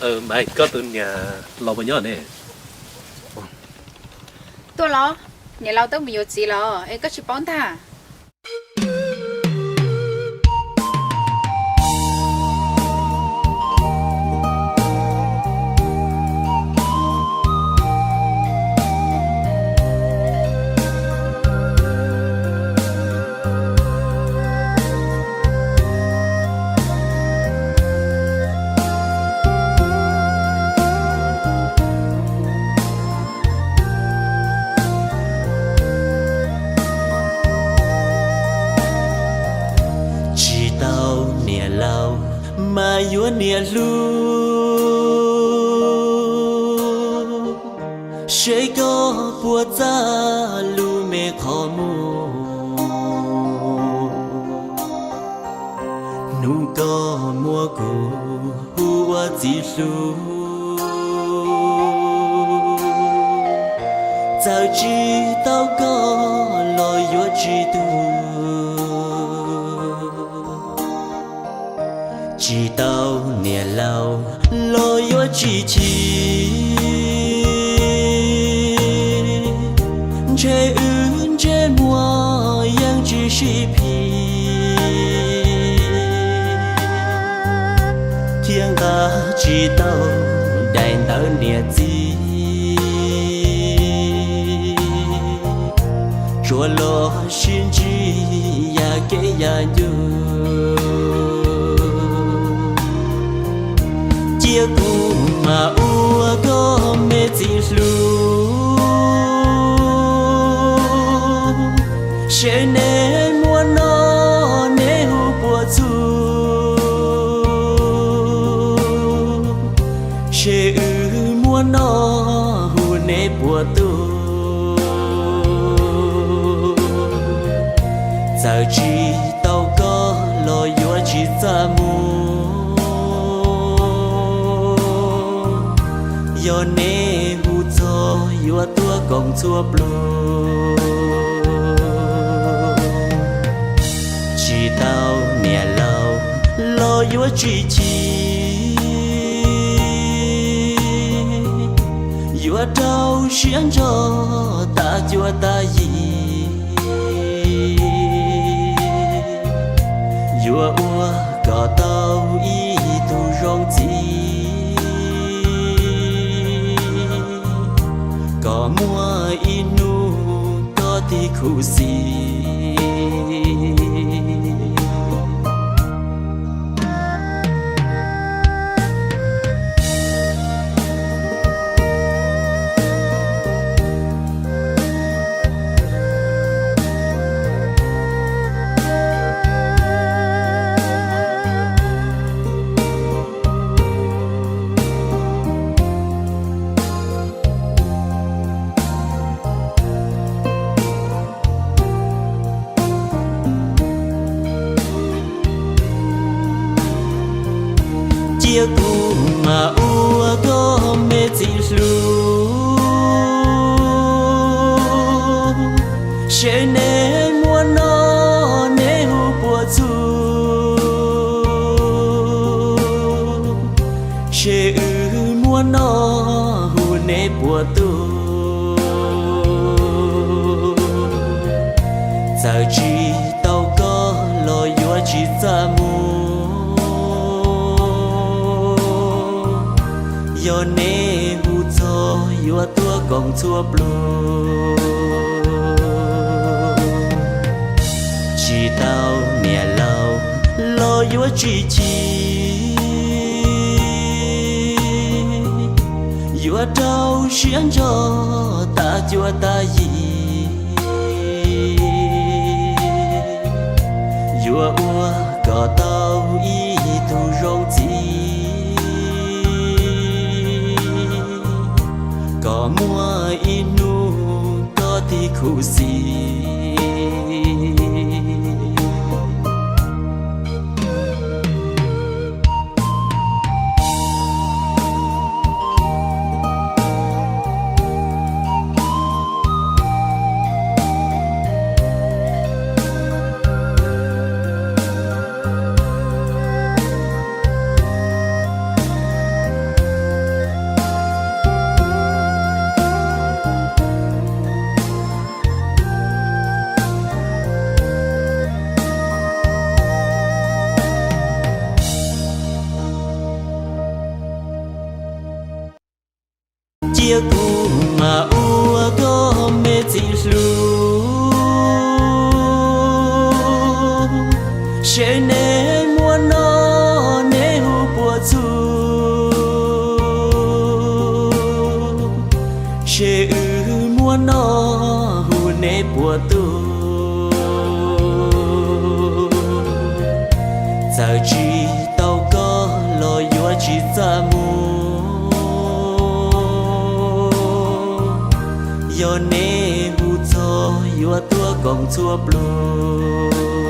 Maiv, koj tus niam laus puas nyob ne? Tuaj los, niam laus twb mus yuav txiv los es koj tsis paub ntag. Tsis tau niam laus mas yuav niam hlub, seb koj puas txaj lub me qhov muag. Hnub koj muab kuv hu ua txiv hlub, txawm tsis tau koj los yuav tsis tu, tsis tau niam laus los yuav tsis chim. Ntshe wb ntsej muag yeej tsis sib phim, thiab nqa tsis tau daim ntawv niam txiv, tsuas los sib ntsib yam kev yam ncug. Cia kuv mam ua koj me txiv hlub, seb neb muaj noj neb hu puas txug, seb wb muaj noj hu neb puas tug. Txawm tsis tau koj los yuav tsis txaj muag, yog neb hu txog yuav tuaj koom txhua plug. Tsis tau niam laus los yuav tsis chim, yuav rau siab ntso tas cuab tas yig, yuav ua kom tau ib tug zoo txiv, kom muaj ib hnub koj tig khuv xim. Cia kuv mam ua koj me txiv hlub, seb neb muaj noj neb hu puas txug, seb wb muaj noj hu neb puas tug. Txawm tsis tau koj los yuav tsis txaj muag, yog neb hu txog yuav tuaj koom txhua plug. Tsis tau niam laus los yuav tsis chim, yuav rau siab ntso tas cuab tas yig, yuav ua kom tau ib tug zoo txiv, kom muaj ib hnub koj tig khuv xim. Cia kuv mam ua koj me txiv hlub, seb neb muaj noj neb hu puas txug, seb wb muaj noj hu neb puas tug. Txawm tsis tau koj los yuav tsis txaj muag, yog neb hu txog yuav tuaj koom txhua pluag.